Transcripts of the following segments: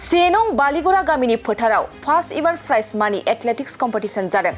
सेनं बालिगरा गामिनि फोथाराव first ever prize मानि एथलेटिक्स कम्पिटिशन जादों।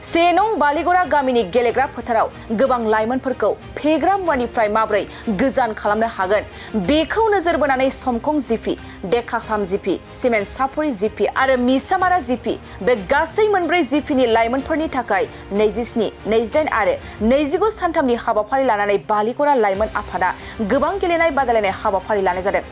सेनं बालिगरा गामिनि गेलेग्रा फोथाराव गोबां लाइमोनफोरखौ फेग्रा मुवानिफ्राय माबोरै गोजान खालामनो हागोन बेखौ नोजोर बोनानै समखं जिपि, डेकाफाम जिपि, सिमेन्ट सापरि जिपि आरो मिसामारा जिपि बे गासै मोनब्रै जिपिनि लाइमोनफोरनि थाखाय 27, 28 आरो 25 सानथामनि हाबाफारि लानानै बालिगरा लाइमोन आफादा गोबां गेलेनाय बादायलायनाय हाबाफारि लानाय जादों।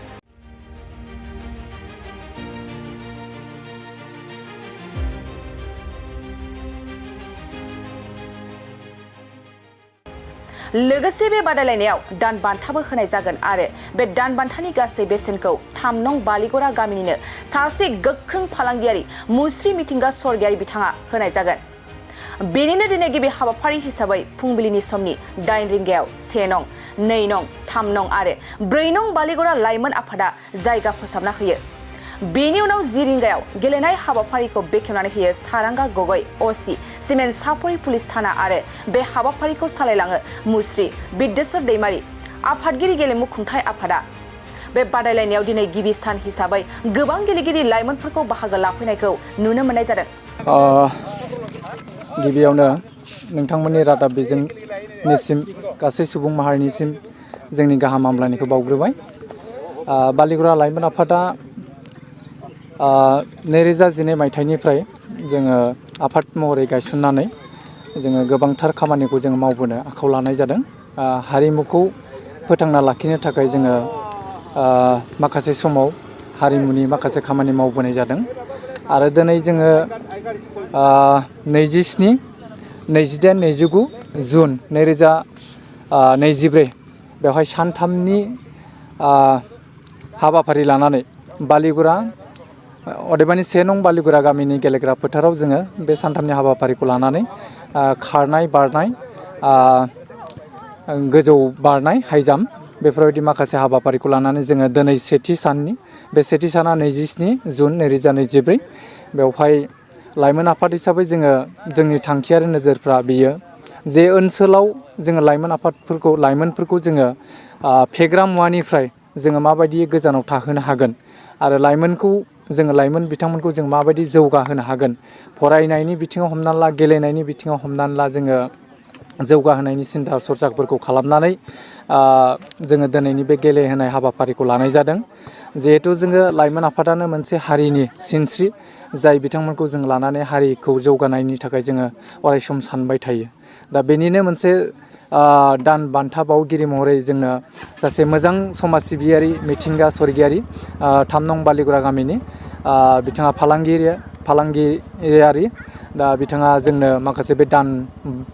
लोगोसे बे बादायलायनायाव दान बान्थाबो होनाय जागोन आरो बे दान बान्थानि गासै बेसेनखौ 3 नं बालिगरा गामिनिनो सासे गोख्रों फालांगियारि मुस्रि मिथिंगा सरगियारि बिथाङा होनाय जागोन। बेनिनो दिनै गिबि हाबाफारि हिसाबै फुंबिलिनि समनि 8 रिंगायाव 1 नं, 2 नं, 3 नं आरो 4 नं बालिगरा लाइमोन आफादा जायगा फोसाबना होयो। बेनि उनाव 10 रिंगायाव गेलेनाय हाबाफारिखौ बेखेवनानै होयो सारांगा गगৈ असि, सिमेन्ट सापरि पुलिस थाना आरो बे हाबाफारिखौ सालायलाङो मुस्रि बिद्देश्वर दैमारि आफादगिरि गेलेमु खुंथाय आफादा। बे बादायलायनायाव दिनै गिबि सान हिसाबै गोबां गेलेगिरि लाइमोनफोरखौ बाहागो लाफैनायखौ नुनो मोननाय जादों। गिबियावनो नोंथांमोननि रादाब बिजोंनिसिम गासै सुबुं माहारिनिसिम जोंनि गाहाम हामलायनायखौ बावग्रोबाय। बालिगरा लाइमोन आफादा 2012 मायथाइनिफ्राय जोङो आफाद महरै गायसननानै जोङो गोबांथार खामानिखौ जोङो मावबोनो आखायाव लानाय जादों। हारिमुखौ फोथांना लाखिनो थाखाय जोङो माखासे समाव हारिमुनि माखासे खामानि मावबोनाय जादों आरो दिनै जोङो 27, 28, 29 जुन 2024 बेवहाय सानथामनि हाबाफारि लानानै बालिगुरा अदेबानि 1 नं बालिगुरा गामिनि गेलेग्रा फोथाराव जोङो बे सानथामनि हाबाफारिखौ लानानै खारनाय, बारनाय, गोजौ बारनाय, हाइ जाम्प बेफोरबायदि माखासे हाबाफारिखौ लानानै जोङो दिनै सेथि साना 27 जुन 2024 बेवहाय लाइमोन आफाद हिसाबै जोङो जोंनि थांखियारि नोजोरफ्रा बियो जे ओनसोलाव जोङो लाइमोनफोरखौ जोङो फेग्रा मुवानिफ्राय जोङो माबायदि गोजानाव थाहोनो हागोन आरो लाइमोन बिथांमोनखौ जों माबायदि जौगाहोनो हागोन, फरायनायनि बिथिङाव हमनानै ला, गेलेनायनि बिथिङाव हमनानै ला, जोङो जौगाहोनायनि सिन्था सरसाफोरखौ खालामनानै जोङो दिनैनि बे गेलेहोनाय हाबाफारिखौ लानाय जादों। जिहेथु जोङो लाइमोन आफादानो मोनसे हारिनि सिनस्रि, जाय बिथांमोनखौ जों लानानै हारिखौ जौगानायनि थाखाय जोङो अरायसम सानबाय थायो। दा बेनिनो मोनसे दान बान्था बावगिरि महरै जोंनो सासे मोजां समाज सिबियारि मिथिंगा सरगियारि 3 नं बालिगुरा गामिनि बिथाङा फालांगियारि दा बिथाङा जोंनो माखासे बे दान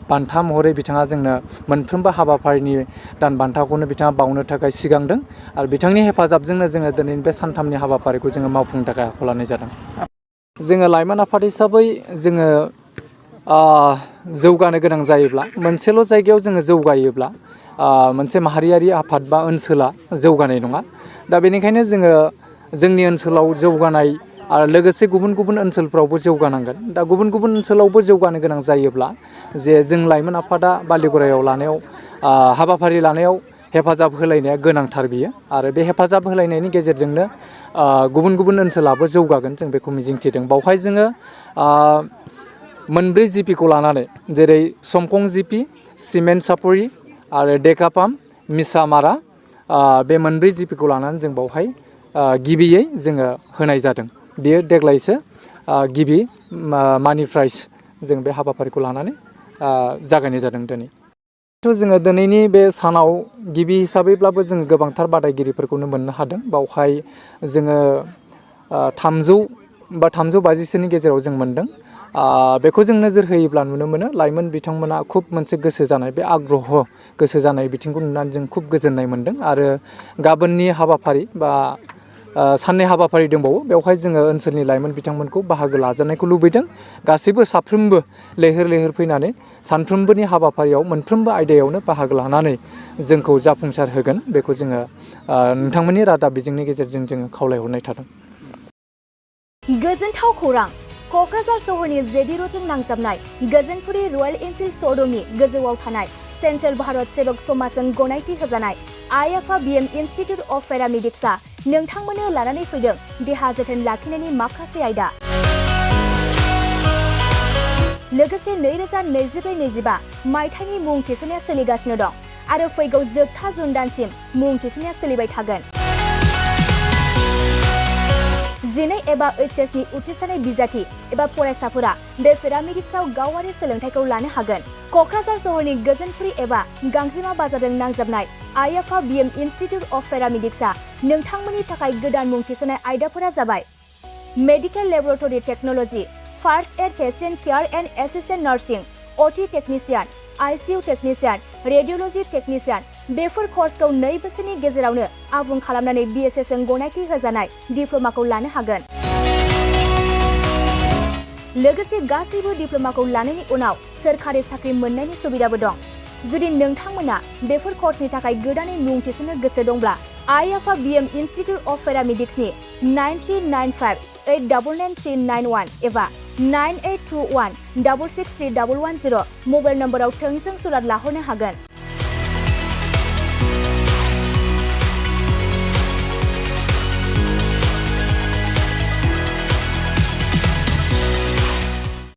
बान्था महरै बिथाङा जोंनो मोनफ्रोमबो हाबाफारिनि दान बान्थाखौनो बिथाङा बावनो थाखाय सिगांदों आरो बिथांनि हेफाजाबजोंनो जोङो दिनैनि बे सानथामनि हाबाफारिखौ जोङो मावफुंनो थाखाय आखायाव लानाय जादों। जोङो लाइमोन आफाद हिसाबै जोङो जौगानो गोनां जायोब्ला मोनसेल' जायगायाव जोङो जौगायोब्ला मोनसे माहारियारि आफाद बा ओनसोला जौगानाय नङा। दा बेनिखायनो जोङो जोंनि ओनसोलाव जौगानाय आरो लोगोसे गुबुन गुबुन ओनसोलफ्रावबो जौगानांगोन। दा गुबुन गुबुन ओनसोलावबो जौगानो गोनां जायोब्ला जे जों लाइमोन आफादा बालिगुरायाव हाबाफारि लानायाव हेफाजाब होलायनाया गोनांथार बियो आरो बे हेफाजाब होलायनायनि गेजेरजोंनो गुबुन गुबुन ओनसोलाबो जौगागोन जों बेखौ मिजिंथिदों। बावहाय जोङो मोनब्रै जिपिखौ लानानै जेरै समखं जिपि, सिमेन्ट सापरि आरो डेकापाम, मिसामारा बे मोनब्रै जिपिखौ लानानै जों बावहाय गिबियै जोङो होनाय जादों। बेयो देग्लायसो गिबि मानि प्राइज जों बे हाबाफारिखौ लानानै जागायनाय जादों दिनै। जोङो दिनैनि बे सानाव गिबि हिसाबैब्लाबो जोङो गोबांथार बादायगिरिफोरखौनो मोननो हादों। बावहाय जोङो 300 बा 350सोनि गेजेराव जों मोनदों। बेखौ जों नोजोर होयोब्ला नुनो मोनो लाइमोन बिथांमोना खुब मोनसे गोसो जानाय, बे आग्रह गोसो जानाय बिथिंखौ नुनानै जों खुब गोजोननाय मोनदों आरो गाबोननि हाबाफारि बा साननै हाबाफारि दंबावो बेवहाय जोङो ओनसोलनि लाइमोन बिथांमोनखौ बाहागो लाजानायखौ लुबैदों। गासैबो साफ्रोमबो लैहोर फैनानै सानफ्रोमबोनि हाबाफारियाव मोनफ्रोमबो आयदायावनो बाहागो लानानै जोंखौ जाफुंसार होगोन बेखौ जोङो नोंथांमोननि रादाब बिजोंनि गेजेरजों जोङो खावलायहरनाय थादों। गोजोनथाव खौरां, क'क्राझार सहरनि जेडि र'डजों नांजाबनाय गोजोनपुरी रयेल एनफिल्ड श'रुमनि गोजौआव थानाय सेन्ट्रेल भारत सेबक समाजजों गनायथि होजानाय आइ-आफा बिएम इनस्टिट्युट अफ पेरामेडिक्सआ नोंथांमोननो लानानै फैदों देहा जोथोन लाखिनायनि माखासे आयदा। लोगोसे 2024-25 मायथाइनि मुं थिसननाया सोलिगासिनो दं आरो फैगौ जोबथा जुन दानसिम मुं थिसननाया सोलिबाय थागोन। 12 एबा HS नि उथ्रिसारनाय बिजाथि एबा फरायसाफोरा बे पेरामेडिक्सआव गावारि सोलोंथाइखौ लानो हागोन। क'क्राझार सहरनि गोजोनपुरी एबा गांजेमा बाजारजों नांजाबनाय आइ-आफा बिएम इनस्टिट्युट अफ पेरामेडिक्सआ नोंथांमोननि थाखाय गोदान मुं थिसननाय आयदाफोरा जाबाय medical laboratory technology, first aid patient care and assistant nursing, OT technician, ICU technician, radiology technician. Before कर्सखौ 2 बोसोरनि गेजेरावनो आबुं खालामनानै BSS जों गनायथि होजानाय डिप्ल'माखौ लानो हागोन। लोगोसे गासैबो डिप्ल'माखौ लानायनि उनाव सोरखारि साख्रि मोननायनि सुबिदाबो दं। जुदि नोंथांमोना बेफोर कर्सनि थाखाय गोदानै मुं थिसननो गोसो दंब्ला आइ-आफा बिएम इनस्टिट्युट अफ पेरामेडिक्सनि 9395899391 एबा 9821663110 मबाइल नम्बराव थोंजों सुलाद लाहरनो हागोन।